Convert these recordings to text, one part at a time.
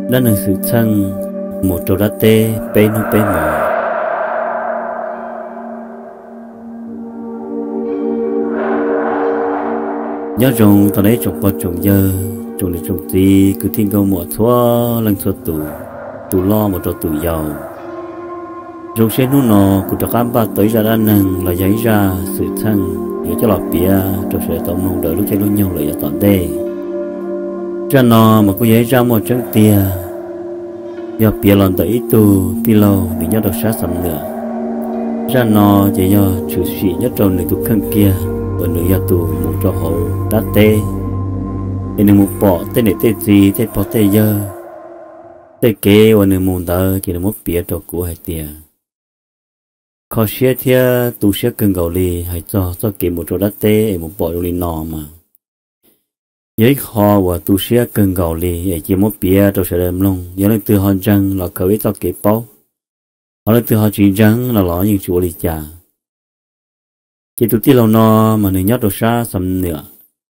Dab neeg xwm txheej mus rau dab teb peb hnub peb hmo. Nyob zoo tau ib tsoom pog tsoom yawg, tsoom niam tsoom txiv, kwv tij nkauj muam txhua leej txhua tus, tus loj mus rau tus yau. Zoo siab hnub no kuv rov qab npaj tau ib zaj dab neeg los yog ib zaj xwm txheej yuav coj los piav rau sawv daws tau mloog ntawm lub caij lub nyoog lawm yav tom ntej. Zaj no mas kuj yog ib zaj muaj tseeb tiag, yog piav los ntawm ib tug tij laug nws nyob rau sab Xam Nwam. Zaj no ces yog tshwm sim nyob rau nws tus kheej kiag uas nws yog tus mus rau hauv dab teb, es nws mus pom tej niam tej txiv tej pog tej yawg, tej kev uas nws mus ntawd ces nws muab piav rau kuv hais tias kho siab thiab tu siab kawg nkaus li. Hais txog txoj kev mus rau dab teb es mus pom zoo li no mas yog ib qho uas tu siab kawg nkaus li es cia muab piav rau sawv daws mloog, yog leej twg ho ntseeg los khaws ib txoj kev paub, ho leej twg ho tsis ntseeg no los yeej tsis ua li cas. Ces tus tij laug no mas nws nyob rau sab Xam Nwam,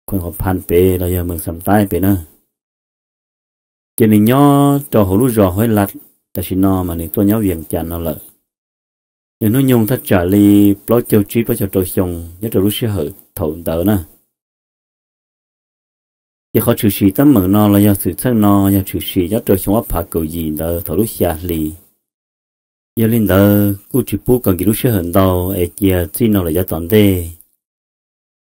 kheem Huam Phas pem los yog mees Xam Taib pem na. Ces nws nyob rau hauv lub zos Huaib Laj, tam sim no mas nws tuaj nyob Vias Cas no lawm. Nws hnub nyoog thaj tsam li plaub caug tsib plaub caug rau xyoo nyob rau lub sij hawm thaum ntawd na. Ces qhov tshwm sim teeb meem no los yog xwm txheej no yog tshwm sim nyob rau xyoo ob phav kaum yim ntawd thaum lub xya hli. Yog li ntawd kuj tsis pub kom nkim lub sij hawm ntau es cia txij no lawm yav tom ntej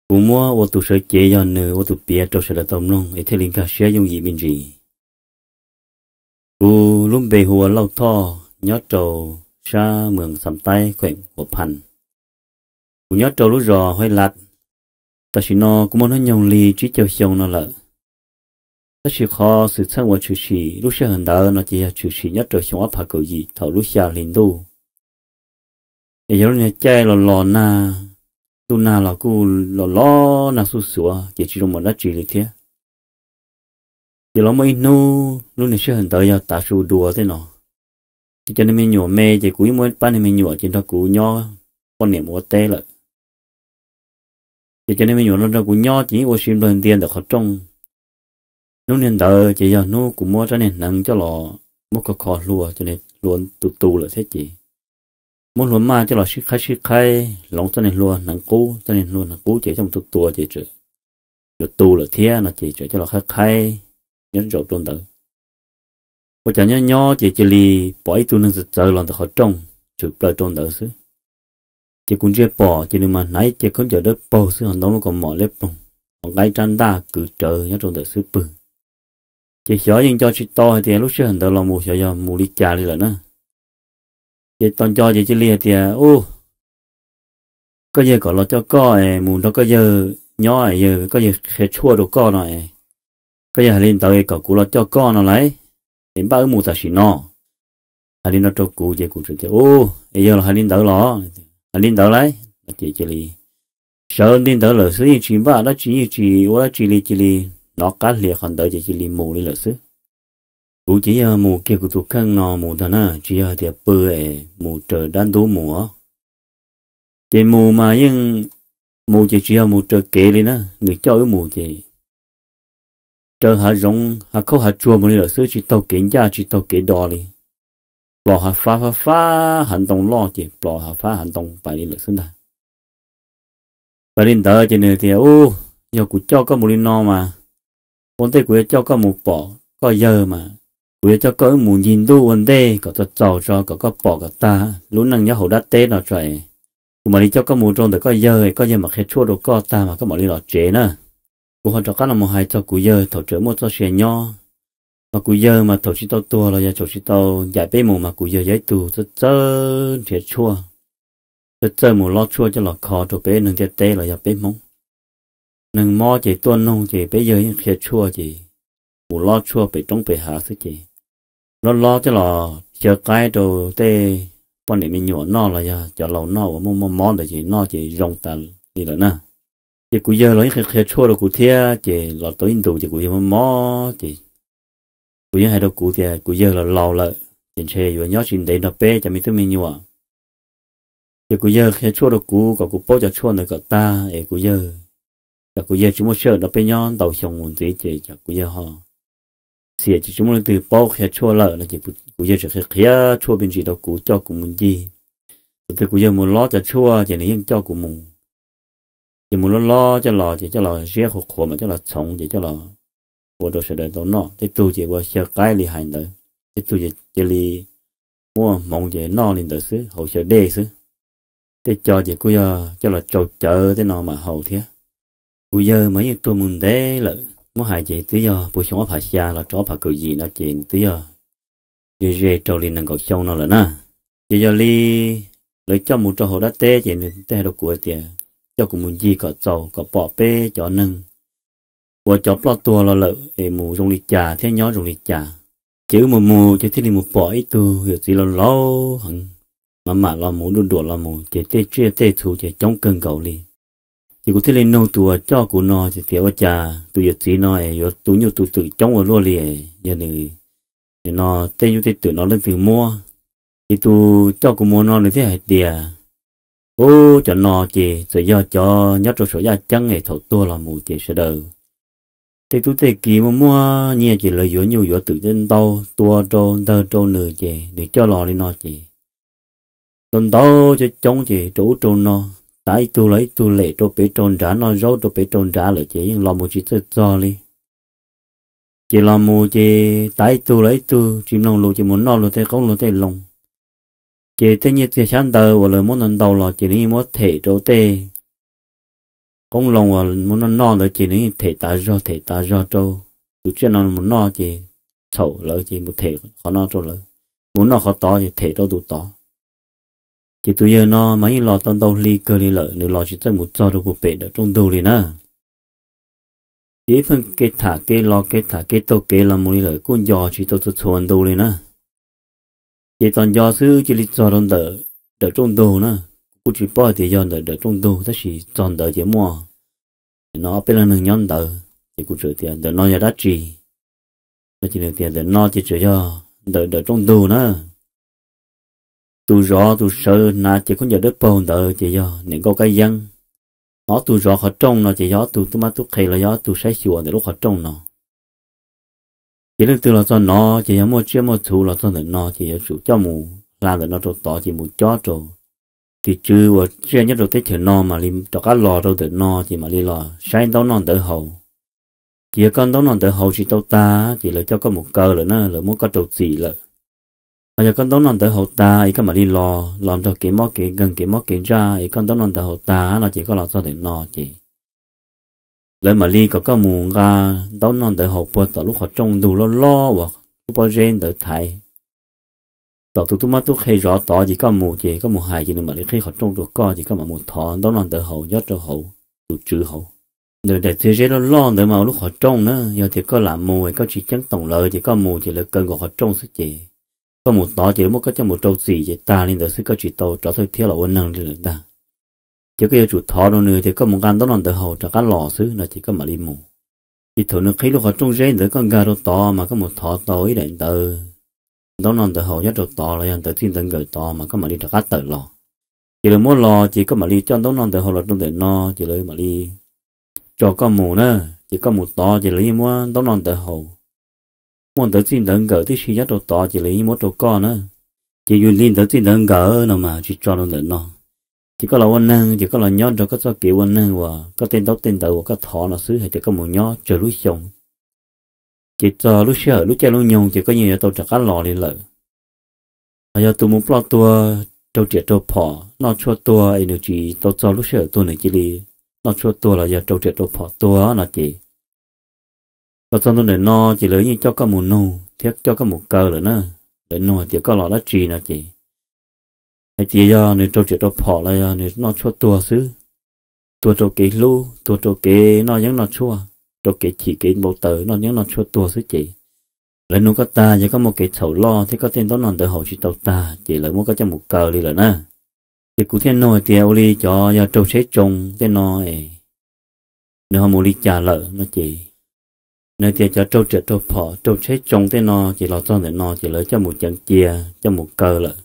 kuv muab ua tus sawv cev, yog nws ua tus piav rau sawv daws tau mloog es thiaj li nkag siab yooj yim me ntsis. Kuv lub npe hu ua Lauj Thoj, nyob rau sab mees Xam Taib, kheem Huam Phas. Kuv nyob rau lub zos Huaib Laj. Tam sim no kuv muaj hnub nyoog li tsib caug xyoo no lawm. Tab sis qhov xwm txheej uas tshwm sim lub sij hawm ntawd no ces yog tshwm sim nyob rau xyoo ob phav kaum yim thaum lub xya hli ntuj. Es yog lub niag caij los los nag, ntuj nag los kuj los los nag xuj xuav ces tsis zoo mus dab tsi li thiab. Ces los muaj ib hnub lub niag sij hawm ntawd yog tav su dua tej no, ces cov niag me nyuam me ces kuv yeej muaj pab niag me nyuam ces nrog kuv nyob, poj niam mus ua teb lawm. Ces cov niag me nyuam no nrog kuv nyob ces yeej ua si nplawg ntia ntawm qhov rooj. Hnub niag ntawd ces yog hnub kuv muab rab niag hneev coj los muab kho kho hlua, cov niag hlua tu tu lawm thiab ces muab hlua maj coj los sib qhaib sib qhaib hloov txoj niag hlua hneev qub, txoj niag hlua hneev qub ces coj mus tua tua ces txawm yuav tu lawm thiab no ces txawm coj los qhaib qhaib nyob zaum rau ntawd. Ua cas nyob nyob ces cia li pom ib tug neeg txawv txawv los ntawm qhov rooj tshwm plaws rau ntawd xwb. Ces kuv ntsia pom ces nws mas hnav ib ce khaub ncaws dawb paug xwb, ho ntoo lub kaus mom liab ploog, ho nqa ib rab ntaj kwv rawv nyob rau ntawm xub pwg. Ces xyov yeej nco tsis tau hais tias lub sij hawm ntawd los mus xyov yog mus li cas li lawm na. Ces tos nco ces cia li hais tias, Ub, koj yawg kom los coj koj es mus nrog koj yawg nyob, yawg, koj yawg qhia tshuaj rau koj no es, koj yawg hais li ntawd es kom kuv los coj koj no lauj, es npaj wb mus tam sim no. Hais li no rau kuv ces kuv txawm tias, Ub, es yawg los hais li ntawd los? Hais li ntawd lauj. Ces cia li sawv li ntawd lawm xwb, yeej tsis npaj dab tsi, yeej tsis ua dab tsi li, cia li hnov qab hlias qhov ntawd ces cia li mus li lawm xwb. Kuv ces yog mus kiag kuv tus kheej no mus ntag na, tsis yog hais tias pw es mus raws dab ntub mus os. Ces mus mas yeej mus ces tsis yog mus raws kev li na, nws coj wb mus ces raws hav zoov hav khaub hav tsuag mus li lawm xwb, tsis taug kev ncaj tsis taug kev do li. Plos hav fab fab fab hav ntoo loj ces plos hav fab hav ntoo pais li lawm xwb ntag. Pais li ntawd ces nws tias, Ub, yog kuv coj koj mus li no mas ua ntej kuv yuav coj koj mus pom koj yawg mas kuv yuav coj koj wb mus ncig ntuj ua ntej kom txaus txaus tso, kom koj pom kom tag lub neej nyob hauv dab teb no tso es kuv mam li coj koj mus rau ntawm koj yawg es koj yawg mam qhia tshuaj rau koj tag mas koj mam li los tsev na. Kuv ho rov qab los mus hais txog kuv yawg thaum tseem muaj txoj sia nyob, mas kuv yawg mas thaum tsis tau tuag los yog thaum tsis tau ncaim peb mus mas kuv yawg yog ib tug txawj txawj nrhiav tshuaj, txawj txawj mus lob tshuaj coj los kho rau peb neeg ntiaj teb los yog peb Hmoob. Neeg mob ces tuaj noog ces peb yawg yeej qhia tshuaj ces mus lob tshuaj pem roob pem hav xwb ces lob lob coj los xyaw qaib rau tej poj niam me nyuam noj los yog cov laus noj uas muaj muaj mob ntawd ces noj ces zoo tas li lawm na. Ces kuv yawg los yeej qhia qhia tshuaj rau kuv thiab ces los tau ib ntus ces kuv yawg mob mob ces kuv yeej hais rau kuv tias kuv yawg los laus lawm ces ntshe yuav nyob tsis ntev nrog peb cov me tub me nyuam. Ces kuv yawg qhia tshuaj rau kuv kom kuv paub cov tshuaj ntawd kom tag es kuv yawg, kom kuv yawg tsis muaj sij hawm nrog peb nyob ntau xyoo mus ntxiv ces kom kuv yawg ho xiam ces tsis muaj leej twg paub qhia tshuaj lawm no ces kuv yawg tseem qhia qhia tshuaj me ntsis rau kuv coj kuv mus ncig. Thaum twg kuv yawg mus lob cov tshuaj ces nws yeej coj kuv mus. Ces mus lob lob coj los ces coj los ziab qhuav qhuav mas coj los txhoov ces coj los ua rau sawv daws tau noj. Tej tug ces ua xyaw qaib li hais ntawd, tej tug ces cia li muaj hmoov ces noj li ntawd xwb, haus xyaw dej xwb. Tej co ces kuj yog coj los tsau cawv tej no mam haus thiab. Kuv yawg mas yeej tuag mus ntev lawm, muab hais ces twb yog puag xyoo ob phav xya los rau ob phav kaum yim no ces nws twb yog ze ze rau li nees nkaum xyoo no lawm na. Ces yog li lawv coj mus rau hauv dab teb ces nws thiaj hais rau kuv tias coj kuv mus ncig kom txaus kom pom peb cov neeg uas cov ploj tuag los lawm es mus zoo li cas thiab nyob zoo li cas. Ces wb mus mus ces thiaj li mus pom ib tug yawm txiv laus laus heev, mam mam los mus duj duam los mus ces tej tsiaj tej txhu ces coob kawg nkaus li. Ces kuv thiaj li nug tus uas coj kuv no ces tias ua cas tus yawm txiv no es yuav tu nyuj tu twm coob ua luaj li, yog nws, nim no tej nyuj tej twm no leej twg muab? Ces tus coj kuv mus no nws thiaj hais tias ub, cov no ces txawm yog cov nyob rau saum yaj ceeb es thaum tuag los mus ces sawv daws tej tub tej kiv muaj muaj nyiaj ces lawv yuav nyuj yuav twm tej ntau tua rau ntawg rau nws ces nws coj los li no ces tau ntau coob coob ces rau ub rau no, tav ib tug los ib tug lem rau pem rau nrad, noj zaub rau pem rau nrad lawm ces yeej los mus tsis txawj txog li. Ces los mus ces tav ib tug los ib tug tsis mloog lus ces mus noj luag tej qoob luag tej loo. Ces tej nyiaj txiag xyab ntawv uas lawv muab ntau ntau los ces nws yeej muab them rau tej qoob loo uas mus noj noj ntawd ces nws yeej them tas zog them tas zog rau tus tsiaj no mus noj ces txhaum lawv ces mus them qhov no rau lawv, mus noj qhov tod ces them rau tus tod. Ces tus yawg no mas yeej los tau ntau hli kawg li lawm, nws los tsis txawj mus txog rau puag pem dawm rooj ntug li na. Ces ib pheej kev tham kev los kev tham kev taug kev los mus li lawm kuj nco tsis tau txhua txhua ntu li na. Ces tos nco xwb cia li txog rau ntawm dawm rooj ntug na. Kuv kuj tsis paub hais tias yog ntawm dawm rooj ntug tab sis txog ntawd ces muaj no ob peb leeg neeg nyob ntawd ces kuv txawm tias ntawm no yog dab tsi no ces nws tias ntawm no ces tseem yog ntawm dawm rooj ntug na. Tus zov tus sawv hnav cev khaub ncaws dawb paug ntawd ces yog niam nkauj kab yeeb. Ob tug zov qhov rooj no ces yog ob tug tub mab tub qhe los yog ob tug saib xyuas ntawm lub qhov rooj no. Ces leej twg los txog no ces yog muaj tsiaj muaj txhu los txog ntawm no ces yuav tsum coj mus hla ntawm no rau tod ces mus cob rau tim tswv uas tsiaj nyob rau teb chaws no mam li rov qab los rau ntawm no ces mam li los saib ntaub noj ntawv haus. Ces yog koj ntaub noj ntawv haus tsis tau tag ces lawv coj koj mus kaw lawm na, lawv muab koj rau txim lawm. Ho yog koj ntaub noj ntawv haus tag es koj mam li los, los nrog kev mob kev nkeeg kev mob kev ntsaj es koj ntaub noj ntawv haus tag no ces koj los txog ntawm no ces lawv mam li kom koj mus nqa ntaub noj ntawv haus puag tom lub qhov rooj ntug loj loj uas lub pob zeb ntawd thaiv. Tom tus tub mab tub qhe zov tod ces koj mus ces koj mus hais ces nws mam li qhib qhov rooj rau koj ces koj mam mus thov ntaub noj ntawv haus nyob rau hauv tus tswv hauv. Ntawm daim txiag zeb loj loj ntawd mas ua lub qhov rooj na, yog tias koj lam mus es koj tsis ceeb toom lawv ces koj mus ces lawv kaw nkaus qhov rooj xwb ces koj mus tod ces lawv muab koj coj mus rau txim ces tag li ntawd xwb, koj tsis tau rov thawj thiab los ua neeg li lawm ntag. Ces koj yuav tsum thov rau nws tias koj mus nqa ntaub noj ntawv haus rov qab los xwb no ces koj mam li mus. Ces thaum nws qhib lub qhov rooj zeb ntawd koj nkag rau tod mas koj mus thov tau ib daim ntawv ntaub noj ntawv haus nyob rau tod los yog ntawv txij ntawv nkawm tod mas koj mam li rov qab tawm los. Ces lawv muab los ces koj mam li coj ntaub noj ntawv haus los rau ntawm no ces lawv mam li tso koj mus na. Ces koj mus tod ces lawv yeej muab ntaub noj ntawv haus, muaj ntawv txij ntawv nkawm tib si nyob rau tod ces lawv yeej muab rau koj na. Ces yus li ntawv txij ntawv nkawm no mas tsis tso rau ntawm no. Ces koj los ua neeg ces koj los nyob nrog koj txoj kev ua neeg uas koj tej ntaub tej ntawv uas koj thov no xwb hais tias koj mus nyob tsawg lub xyoo. Ces txog lub sij hawm lub caij lub nyoog ces koj yeej yuav tau rov qab los li lawm. Ho yog tus mus ploj tuag raug riam raug phom noj tshuaj tuag es nws tsis tau txog lub sij hawm tuag nws cia li noj tshuaj tuag los yog raug riam raug phom tuag no ces los txog ntua ntawm no ces lawv yeej coj koj mus nug thiab coj koj mus kaw lawm na. Lawv nug hais tias koj los dab tsi no ces hais tias yog nws raug riam raug phom los yog nws noj tshuaj tuag xwb, tuag rau kev hlub, tuag rau kev noj yeeb noj tshuaj, rau kev chim kev npau taws noj yeeb noj tshuaj tuag xwb ces lawv nug koj tag yog koj muaj kev txhaum loj thiab koj tej ntaub noj ntawv haus tsis tau tag ces lawv muab koj coj mus kaw li lawm na. Ces kuv thiaj nug hais tias ua li cov yog raug tsheb tsoo tej no es nws ho mus li cas lawm no ces nws tias cov raug riam raug phom raug tsheb tsoo tej no ces los txog ntawm no ces lawv coj mus ceev cia coj mus kaw lawm,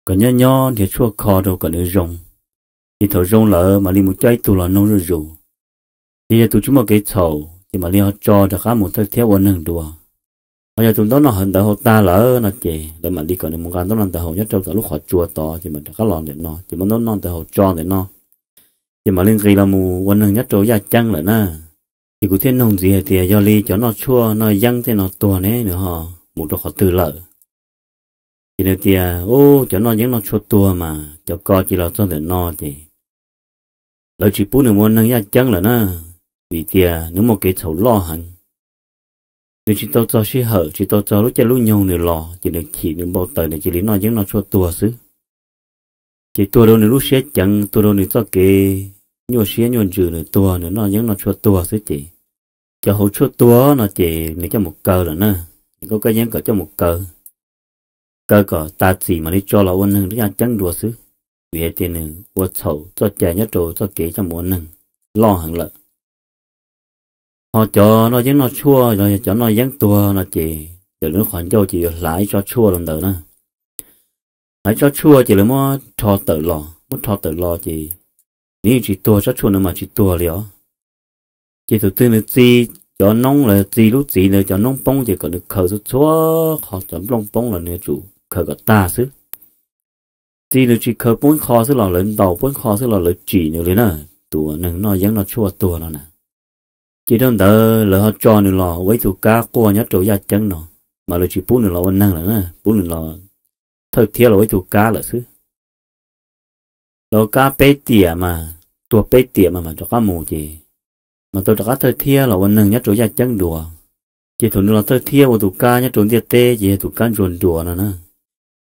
kom nyob nyob nrhiav tshuaj kho rau kom nws zoo. Ces thaum zoo lawm mam li mus coj ib tug los noog zuj zus. Ces yog tus tsis muaj kev txhaum ces mam li ho tso rov qab mus thawj thiab ua neeg dua. Ho yog tus ntaub noj hawv ntawd haus tag lawm no ces lawv mam li kom nws mus nqa ntaub noj ntawd haus nyob rau tom lub qhov tsua tod ces mam rov qab los ntawm no ces muab ntaub noj ntawd haus tso ntawm no, ces mam li nqis los mus ua neeg nyob rau yaj ceeb lawm na. Ces kuv thiaj nug ntxiv hais tias yog li cov noj tshuaj noj yeeb tej no tuag ne nws ho mus rau qhov twg lawm? Ces nws tias ub, cov noj yeeb noj tshuaj tuag mas cov ko ces los txog ntawm no ces lawv tsis pub nws mus ua neeg yaj ceeb lawm na, vim tias nws muaj kev txhaum loj heev. Nws tsis tau txog sij hawm, tsis tau txog lub caij lub nyoog nws los ces nws chim nws npau taws nws cia li noj yeeb noj tshuaj tuag xwb. Ces tuag rau nws lub siab ceev, tuag rau nws txoj kev nyuaj siab nyuaj ntsws, nws tuag nws noj yeeb noj tshuaj tuag xwb ces cov hauv tshuaj tuag no ces nws coj mus kaw lawm na. Nws nkauj kab yeeb kom coj mus kaw, kaw kom tas txim mam li tso los ua neeg yaj ceeb dua xwb, vim hais tias nws ua txhaum txoj cai nyob rau txoj kev coj mus ua neeg loj heev lawm. Ho cov noj yeeb noj tshuaj los yog cov noj yeeb tuag no ces ntawm lub qhov ncauj ces yuav hlav ib tsob tshuaj rau ntawd na. Hlav ib tsob tshuaj ces lawv muab rho tawm los, muab rho tawm los ces nws yeej tsis tuag, tsob tshuaj ntawd mas tsis tuag li os. Ces thaum twg nws txi cov noob los txi lub txiv ntawd cov noob poob ces kom nws khaws txhua txhua qhov, cov nplooj poob los nws yuav tsum khaws kom tag xwb. Txi nws tsis khaws poob ib qho xwb los lawv ntaus, poob ib qho xwb los lawv tsim nws li na, tus neeg noj yeeb noj tshuaj tuag no na. Ces dhau ntawd lawv ho tso nws los ua ib tug kab quaj nyob rau yaj ceeb no, mas lawv tsis pub nws los ua neeg lawm na, pub nws los thawj thiab los ua ib tug kab lawm xwb. Los kab peb tiam mas, tuag peb tiam mas mam rov qab mus ces mas tau rov qab thawj thiab los ua neeg nyob rau yaj ceeb dua. Ces thaum nws los thawj thiab ua tus kab nyob rau ntiaj teb ces yog tus kab ntsuag nruas no na.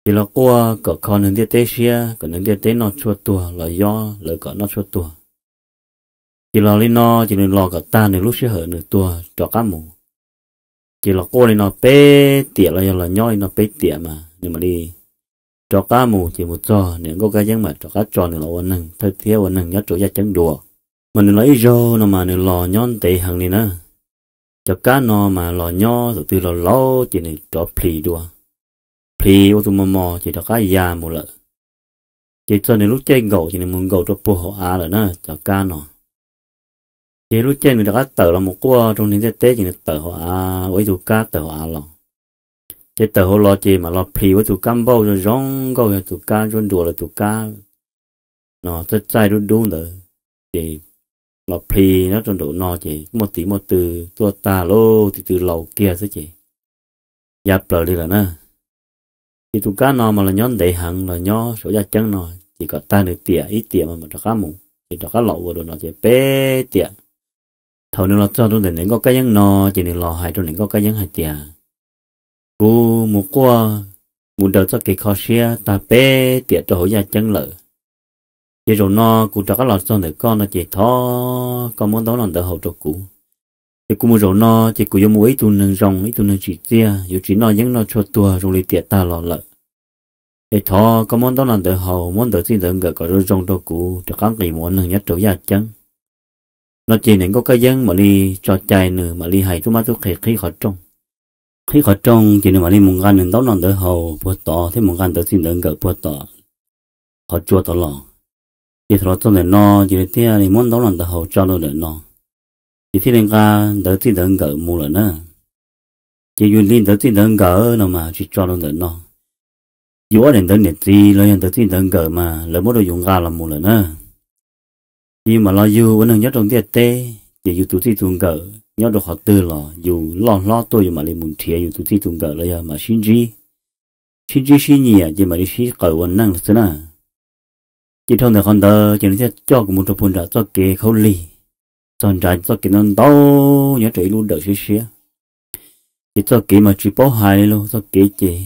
Ces los quaj kom kho neeg ntiaj teb siab, kom neeg ntiaj teb noj tshuaj tuag, los yob lawv kom noj tshuaj tuag. Ces los li no ces nws los kom tag nws lub sij hawm nws tuag rov qab mus. Ces los quaj li no peb tiam los yog los nyob li no peb tiam mas nws mam li rov qab mus, ces mus txog niam nkauj kab yeeb mas rov qab tso nws los ua neeg thawj thiab ua neeg nyob rau yaj ceeb dua. Mas nws los ib zaug no mas nws los nyob ntev heev li na. Cov kab no mas los nyob thaum twg los laus ces nws rov plhis dua, plhis ua tus mos mos ces rov qab ya mus lawm. Ces txog nws lub caij nkaum ces nws mus nkaum rau puag hauv av lawm na cov kab no. Ces lub caij nws rov qab tawm los mus quaj rau neeg ntiaj teb ces nws tawm hauv av ua ib tug kab tawm hauv av los. Ces tawm hauv los ces mam los plhis ua tus kab npauj zoo zoo nkauj, yog tus kab ntsuab nruas los tus kab no txaij txaij dub dub ntawd. Ces los plhis nyob rau nraum no ces muaj tis muaj tw tuaj tag lauj, tis tw laus kiag xwb ces ya plaws li lawm na. Ces tus kab no mas los nyob ntev heev, los nyob saum yaj ceeb no, ces kom tag nws tiam ib tiam mas mam rov qab mus, ces rov qab los ua dua no ces peb tiam. Thaum nws los txog rau ntawm niam nkauj kab yeeb no, ces nws los hais rau niam nkauj kab yeeb hais tias, kuv mus quaj, mus daws txoj kev kho siab tag peb tiam rau hauv yaj ceeb lawm. Ces zaum no kuv rov qab los txog ntawm koj no ces thov koj muab ntaub noj ntawd haus rau kuv. Ces kuv mus zaum no ces kuv yuav mus ua ib tug neeg zoo, ib tug neeg tsim txiaj, yuav tsis noj yeeb noj tshuaj tuag zoo li tiam tag los lawm. Es thov koj muab ntaub noj ntawd haus, muab ntawv txij ntawv nkawm kom zoo zoo rau kuv rov qab nqis mus ua neeg nyob rau yaj ceeb. No ces niam nkauj kab yeeb mam li tso cai nws mam li hais tub mab tub qhe qhib qhov rooj. Qhib qhov rooj ces nws mam li mus nqa nws ntaub noj ntawd haus puag tod thiab mus nqa ntawv txij ntawv nkawm puag tom qhov tsua tod los. Ces thaum los txog ntawm no ces nws thiaj li muab ntaub noj ntawd haus tso rau ntawm no, ces thiaj li nqa ntawv txij ntawv nkawm mus lawm na. Ces yus li ntawv txij ntawv nkawm no mas tsis tso rau ntawm no. Yus ob daim ntawv niam txiv los yog ntawv txij ntawv nkawm mas lawv muab rau yus nqa los mus lawm na. Ces yus mam los yug ua neeg nyob rau ntiaj teb, ces yus tus txij tus nkawm nyob rau qhov twg los yus loj hlob tuaj yus mam li mus nrhiav yus tus txij tus nkawm los yog mam sib ntsib, sib ntsib sib nyiam ces mam li sib qaws ua neej xwb na. Ces dhau ntawm qhov ntawd ces nws thiaj coj kuv mus rau puag nram txoj kev khaub lig, txog nrad txoj kev ntau ntau nyob rau ib lub dawm siab siab. Ces txoj kev mas tsis paub hais li lauj, txoj kev ces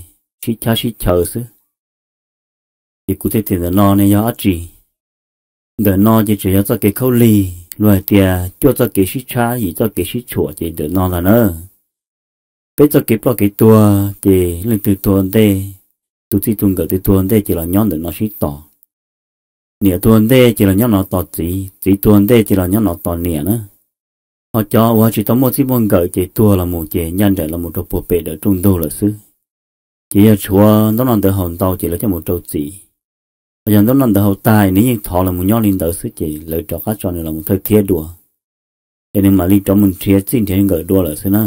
sib chab sib chaws xwb. Ces kuv thiaj tias ntawm no ne yog dab tsi? Ntawm no ces tseem yog txoj kev khaub lig, luag hais tias cuaj txoj kev sib tshab, yim txoj kev sib tshuam ces ntawm no ntag na. Peb txoj kev ploj kev tuag ces leej twg tuag ua ntej, tus txij tus nkawm twg tuag ua ntej ces los nyob ntawm no sib tos. Niam tuag ua ntej ces los nyob no tos txiv, txiv tuag ua ntej ces los nyob no tos niam na. Ho cov uas tsis tau muaj txij muaj nkawm ces tuag los mus ces ncaj nraim los mus rau puag pem dawm rooj ntug lawm xwb. Ces yog tshuav ntaub noj ntawv haus ntau ces lawv coj mus rau txim. Ho yog ntaub noj ntawv haus tag nws yeej thov los mus nyob li ntawd xwb ces lawv rov qab tso nws los mus thawj thiab dua, es nws mam li rov mus nrhiav txij nrhiav nkawm dua lawm xwb na.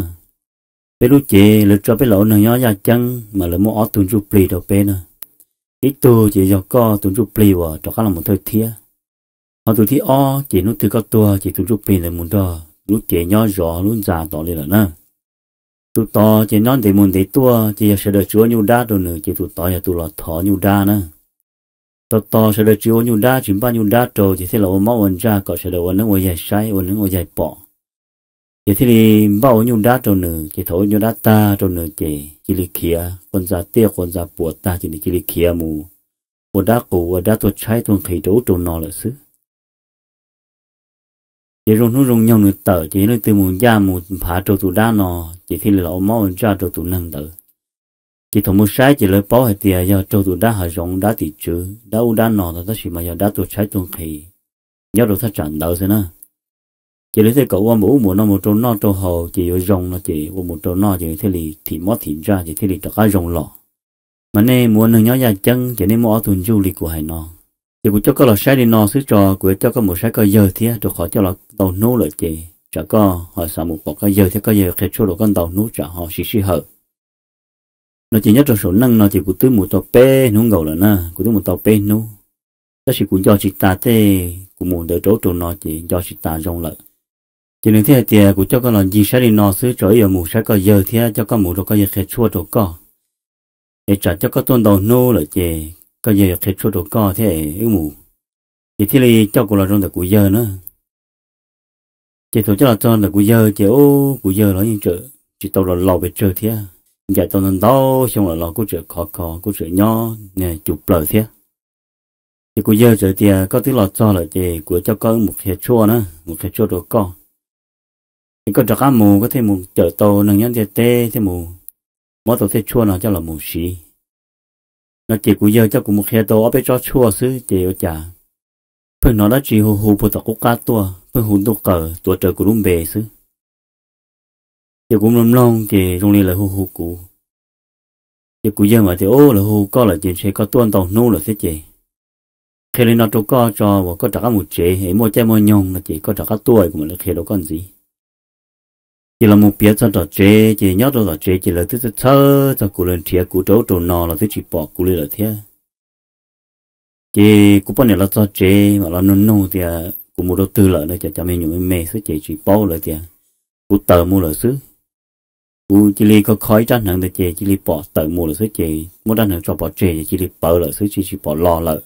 Peb lub cev lawv tso peb los ua neeg nyob yaj ceeb mas lawv muab ob tug ntsuj plig rau peb na. Ib tug ces yog koj tus ntsuj plig uas rov qab los mus thawj thiab, ho tus thib ob ces hnub twg koj tuag ces tus ntsuj plig ntawd mus nrog lub cev nyob zov lub ntxa tod li lawm na. Tus tod ces nyob ntev mus ntev tuaj ces yog sawv daws tsis ua nyuj dab rau nws ces tus tod yog tus los thov nyuj dab na. Tos tos sawv daws tsis ua nyuj dab tsis npaj nyuj dab rau ces thiaj los ua mob ua ntsaj kom sawv daws ua neeb ua yaig saib ua neeb ua yaig pom. Ces thiaj li npaj ua nyuj dab rau nws ces thaum ua nyuj dab tag rau nws ces cia li khiav, quas ntxa tiaj quas ntxa puas tag ces nws cia li khiav mus ua dab qus ua dab tuaj tshaib tuaj nqhis rau ub rau no lawm xwb. Ces zoo hnub zoo nyoog nws tawm ces yog leej twg mus ncaj mus nphav raug tus dab no, ces thiaj li los ua mob ua ntsaj rau tus neeg ntawd. Ces thaum mus saib ces lawv paub hais tias yog raug tus dab hav zoov dab tim tswv dab ub dab no ntag, tab sis mas yog dab tuaj tshaib tuaj nqhis nyob rau thaj tsam ntawd xwb na. Ces lawv thiaj kom ua npaum ub npaum no mus rau noj rau haus ces yuav zoo no ces ua mus rau noj ces thiaj li thim mob thim ntsaj ces thiaj li rov qab zoo los. Mas nej mus ua neeg nyob yaj ceeb ces nej muaj ob tug ntsuj li kuv hais no. Ces kuv coj koj los saib li no xwb tso, kuv yuav coj koj mus saib koj yawg thiab, rau qhov coj los ntau hnub lawm ces tsam koj ho xav mus pom koj yawg thiab koj yawg qhia tshuaj rau koj ntau hnub tsam ho siv sij hawm. No ces nyob rau saum neej no ces kuv twb mus tau peb hnub nkaus lawm na, kuv twb mus tau peb hnub, tab sis kuv nco tsis tas tej kuv mus ntawd rau ub rau no ces nco tsis tas zoo lawm. Ces nws thiaj hais tias kuv coj koj los ncig saib li no xwb tso, wb yuav mus saib koj yawg thiab coj koj mus rau koj yawg qhia tshuaj rau koj, es tsam coj koj tuaj ntau hnub lawm ces koj yawg yuav qhia tshuaj rau koj thiab es wb mus. Ces thiaj li coj kuv los rau ntawm kuv yawg na. Ces thaum coj los txog ntawm kuv yawg ces ub kuv yawg los yeej tseem tsis tau los laus pes tsawg thiab, ncaim tau ntau ntau xyoo lawm los kuj tseem khov kho kuj tseem nyob niag cus plaws thiab. Ces kuv yawg txawm tias koj twb los txog lawm ces kuv yuav coj koj wb mus qhia tshuaj na, mus qhia tshuaj rau koj. Es koj rov qab mus koj thiaj mus cawm tau neeg nyob ntiaj teb thiaj mus muab tau tej tshuaj no coj los mus siv. No ces kuv yawg coj kuv mus qhia tau ob peb tsob tshuaj xwb ces ua cas pheej hnov dab tsi hu hu puag tom qub qab tuaj, pheej hu ntuj qaws tuav rawv kuv lub npe xwb. Ces kuv mloog mloog ces zoo li lawv hu hu kuv. Ces kuv yawg mas tias, Ub, lawv hu hu koj lawm ces ntshe koj tuaj ntau hnub lawm thiab ces qhia li no rau koj tso uas koj rov qab mus tsev es muaj caij muaj nyoog no ces koj rov qab tuaj kuv mam li qhia rau koj ntxiv. Ces los mus piav txog tom tsev ces nyob rau tom tsev ces lawv twb txhawj txhawj txog kuv, lawv nrhiav kuv rau ub rau no los twb tsis pom kuv li lawm thiab. Ces kuv poj niam los txog tsev mam los nug nug tias kuv mus rau twg lawm no ces cov me nyuam me me xwb ces tsis paub, lawv tias kuv tawm mus lawm xwb. Kuv cia li kho kho ib rab hneev ntawd ces cia li pom tawm mus lawm xwb ces muab rab hneev tso pov tseg ces cia li pawv lawm xwb tsis tsis pom los lawm.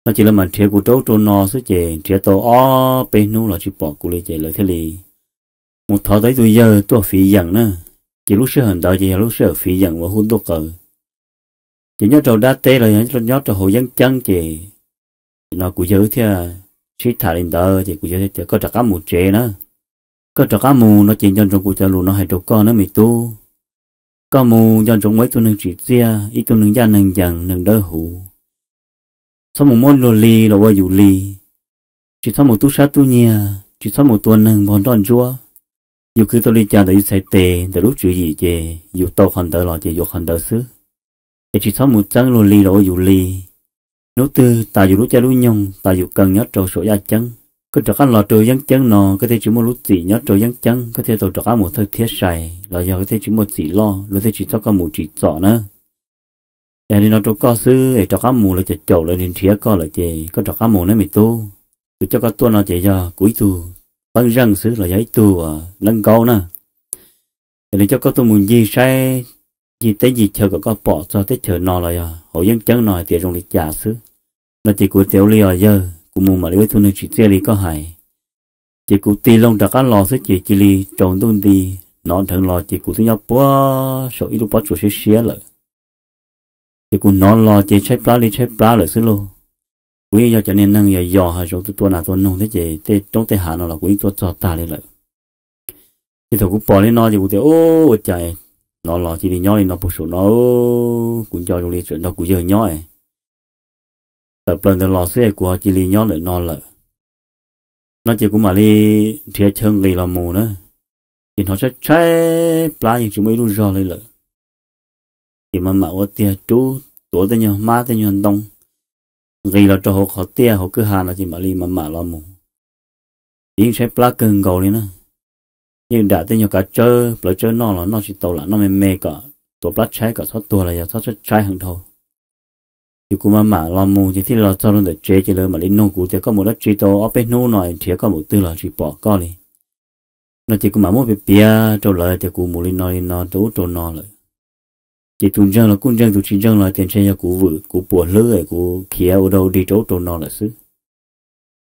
No ces lawv mam nrhiav kuv rau ub rau no xwb ces nrhiav tau ob peb hnub los tsis pom kuv li ces lawv thiaj li mus thov tau ib tug yawg tuaj fiv yeem na. Ces lub sij hawm ntawd ces yog lub sij hawm fiv yeem uas hu ntuj qaws. Ces nyob rau dab teb los yog nyob rau hauv yeeb ceeb ces no kuv yawg wb thiaj sib tham li ntawd ces kuv yawg tias, Koj rov qab mus tsev na. Koj rov qab mus no ces nco ntsoov kuv cov lus no hais rau koj nawb me tub. Koj mus nco ntsoov ua ib tug neeg tsim txiaj, ib tug neeg ncaj neeg ncees, neeg dawb huv. Txhob mus muab luag li los ua yus li. Tsis txhob mus tub sab tub nyiag, tsis txhob mus tua neeg npog nroj ntsuab. Yus khwv tau li cas ntawm yus txhais tes ntawm lub tswv yim ces yus tau qhov ntawd los ces yuav qhov ntawd xwb. Es tsis txhob mus txeeb luag li los ua yus li. Hnub twg tas yus lub caij lub nyoog tas yus kawg nyob rau saum yaj ceeb, koj rov qab los rau yeeb ceeb no koj thiaj tsis muaj lub txim nyob rau yeeb ceeb, koj thiaj tau rov qab mus thawj thiab sai, los yog koj thiaj tsis muaj txim loj luag thiaj tsis txob koj mus tsim txom na. Es li no rau koj xwb es rov qab mus lawv caum caum lawv nrhiav koj lawm ces koj rov qab mus nawb me tub. Tus coj koj tuaj no ces yog kuv ib tug peeb zeej xwb los yog ib tug leeb nkaub na. Es nws coj koj tuaj mus ncig saib, ncig teb ncig chaw kom koj pom txog teb chaws no los yog hauv yeeb ceeb no hais tias zoo li cas xwb. No ces kuv tias ua li os yawg, kuv mus mam li ua ib tug neeg tsim txiaj li koj hais. Ces kuv tig loo rov qab los xwb ces cia li tsaus ntuj nti, hnov dheev los ces kuv twb nyob puag saum ib lub pob tsuas siab siab lawm. Ces kuv hnov los ces tshaib plab li tshaib plab lawm xwb lauj. Kuv yeej yog cov niag neeg yos yos hav zoov tua tua nas tua noog thiab ces tej roob tej hav no los kuv yeej tuaj txog tag li lawm. Ces thaum kuv pom li no ces kuv tias, Ub, ua cas hnov los cia li nyob li no puag saum no, kuv nco zoo li tseem nrog kuv yawg nyob es tawm plaws ntawd los xwb es kuv ho cia li nyob ntawm no lawm. No ces kuv mam li nrhiav chaw nqis los mus na, ces hnov tshaib tshaib plab yeej tsis muaj ib lub zog li lawm. Ces mam mam ua tiag rub tuav tej nyuag hmab tej nyuag ntoo nqis los rau hauv qhov tiaj hauv kwj ha no ces mam li mam mam los mus. Ces yeej tshaib plab kawg nkaus li na. yeej dam tej nyuag kav tsawb plawv tsawb noj los noj tsis tau lam noj me me kom tuav plab tshaib kom txhob tuag los yog txhob tshaib heev dhau. Ces kuv mam mam los mus ces thiaj li los txog rau ntawm tsev ces lawv mam li nug kuv tias koj mus dab tsi tau ob peb hnub no nrhiav koj mus twg los tsis pom koj li no. Ces kuv mam muab piav piav rau lawv tias kuv mus li no li no rau ub rau no lawm. Ces tus ntseeg los kuj ntseeg, tus tsis ntseeg los tias ntshe yog kuv vwm kuv puas hlwb es kuv khiav ua dog dig rau ub rau no lawm xwb.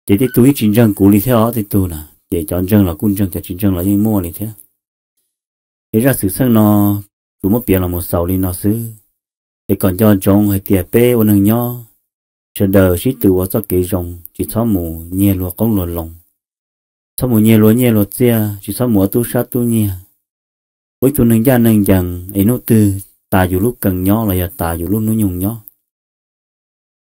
Ces tej tug yeej tsis ntseeg kuv li thiab os, tej tug na ces cov ntseeg los kuj ntseeg, cov tsis ntseeg los yeej muaj li thiab. Ces zaj xwm txheej no tsuas muab piav los mus xaus li no xwb. Es kom nco ntsoov hais tias peb ua neeg nyob, sawv daws sib tw ua txoj kev zoo, tsis txhob mus nyiag luag qoob luag loo, txhob mus nyiag luag nyiaj luag txiaj, tsis txhob mus ua tub sab tub nyiag. Ua ib tug neeg ncaj neeg ncees es hnub twg tas yus lub kee nyob los yog tas yus lub hnub nyoog nyob,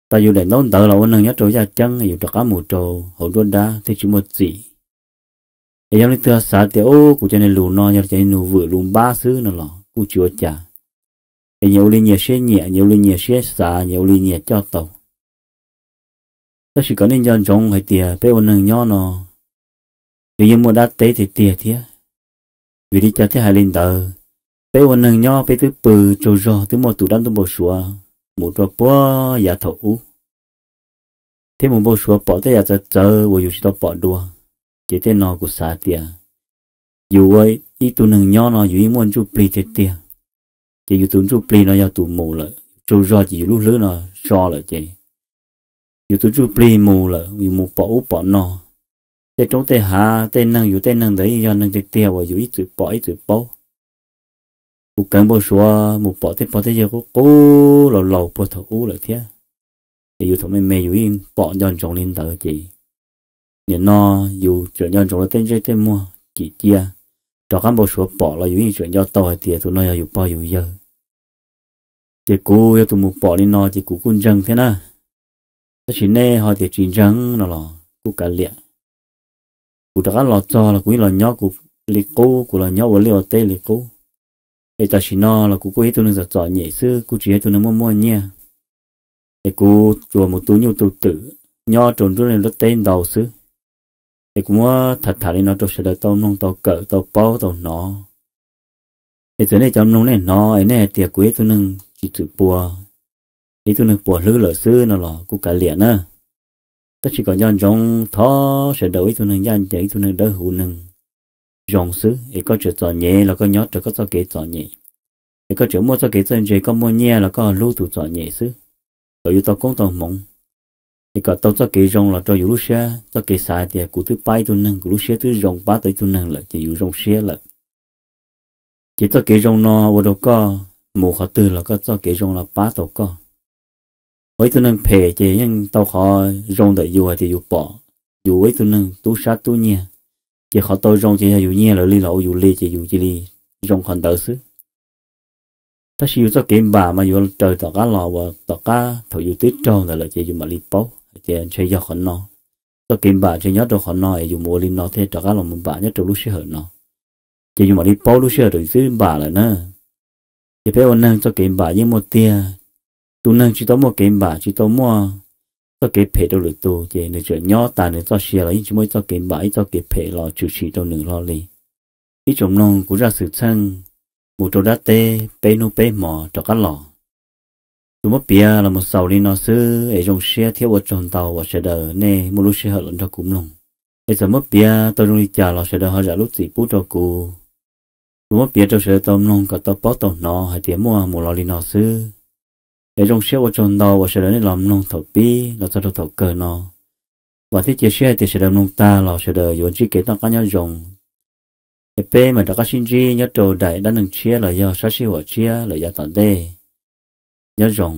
tas yus daim ntaub ntawv los ua neeg nyob rau yaj ceeb es yus rov qab mus rau hauv nruab dab thiaj tsis muaj txim. Es yog leej twg xav tias ub kuv cov niag lus no yog cov niag lus vwm lus npab xwb no los kuj tsis ua cas. Es nyias ua li nyias siab nyiam, nyias ua li nyias siab xav, nyias ua li nyias coj tau. Tab sis kom nej nco ntsoov hais tias peb ua neeg nyob no, nws yeej muaj dab teb tiag tiag thiab. Vim li cas thiaj hais li ntawd? Peb ua neeg nyob peb twb pw tsaug zog twb muaj tus dab ntuj npau suav mus rau puag yav thaum ub, thiab mus npau suav pom tej yam txawv txawv uas yus tsis tau pom dua. Ces tej no kuv xav tias yus ua ib tug neeg nyob no yus yeej muaj ntsuj plig tiag tiag. Ces yus tus ntsuj plig no yog tus mus lawm, tsaug zog ces yus lub hlwb no so lawm ces yus tus ntsuj plig mus lawm, yus mus pom ub pom no, tej roob tej hav tej neeg, yus tej neeg ntawd yeej yog neeg tiag tiag uas yus ib txwm pom ib txwm paub. Kuv kawv npau suav mus pom tej pog tej yawg qub qub laus laus puag thaum ub lawm thiab. Ces yus thaum me me yus yeej pom nco ntsoov li ntawd ces nim no yus tseem nco ntsoov lawv tej ntsej tej muag kim cia, rov qab npau suav pom los yus yeej tseem nco tau hais tias tus no yog yus pog yus yawg. Ces kuv yog tus mus pom li no ces kuv kuj ntseeg thiab na. Tab sis nej ho tias tsis ntseeg no los kuj kav liam. Kuv rov qab los txog los kuv yeej los nyob kuv li qub, kuv los nyob ua liaj ua teb li qub. Es tam sim no los kuv kuj yog ib tug neeg txom txom nyem xwb, kuj tsis yog ib tug neeg muaj muaj nyiaj. Es kuv tsuas mus tu nyuj tu twm nyob rau nruab liaj nruab teb ntau xwb. Es kuv muab tham tham li no rau sawv daws tau mloog tau kawm tau paub tau hnov. Es txawm nej cov mloog nej hnov es nej hais tias kuv yog ib tug neeg tsis txwm pua, ib tug neeg puas hlwb lawm xwb no los kuj kav liam na. Tab sis kom nco ntsoov thov sawv daws ua ib tug neeg ncaj ncees, ib tug neeg dawb huv neeg zoo xwb, es koj tseem txom nyem los koj nyob raws koj txoj kev txom nyem, es koj tseem muaj txoj kev txawj ntse koj muaj nyiaj los koj hlub tus txom nyem xwb, kom yus tau koob tau hmoov. Es kom tau txoj kev zoo los rau yus lub siab, txoj kev xav hais tias kuv twb pab ib tug neeg, kuv lub siab twb zoo pab tau ib tug neeg lawm ces yus zoo siab lawm. Ces txoj kev zoo no ua rau koj mus qhov twg los koj txoj kev zoo no pab tau koj. Ua ib tug neeg phem ces yeej tau qhov zoo ntawm yus hais tias yus pom yus ua ib tug neeg tub sab tub nyiag, ces qhov tau zoo ces yog yus nyiag lawv li los ua yus li ces yus cia li zoo qhov ntawd xwb. Tab sis yus txoj kev npam mas yuav raws tom qab los uas tom qab thaum yus twb raug ntawd lawm ces yus mam li paub hais tias ntshe yog qhov no. Txoj kev npam ntshe nyob rau qhov no es yus mus ua li no thiaj rov qab los mus npam nyob rau lub sij hawm no, ces yus mam li paub lub sij hawm thaum yus twb npam lawm na. Ces peb ua neeg txoj kev npam yeej muaj tiag. Tus neeg tsis tau muaj kev npam, tsis tau muaj txoj kev phem rau lwm tus ces nws tseem nyob tas nws txoj sia los yeej tsis muaj ib txoj kev npam ib txoj kev phem los tshwm sim rau nws hlo li. Ib tsoom mloog kuv zaj xwm txheej mus rau dab teb peb hnub peb hmo rov qab los. Tsuas muab piav los mus xaus li no xwb es zoo siab thiab ua tsaug ntau uas sawv daws nej muaj lub sij hawm los nrog kuv mloog. Es txawm muab piav tau zoo li cas los sawv daws ho zam lub txim pub rau kuv. Tsuas muab piav rau sawv daws tau mloog kom tau paub tau hnov hais tias muaj mus los li no xwb. Es zoo siab ua tsaug ntau uas sawv daws nej los mloog thaum pib los txog rau thaum kawg no. Vam thiab cia siab hais tias sawv daws mloog tag los sawv daws yuav ntsib kev noj qab nyob zoo. Es peb mam rov qab sib ntsib nyob rau daim dab neeg tshiab los yog sab sij huam tshiab lawm yav tom ntej. Nyob zoo.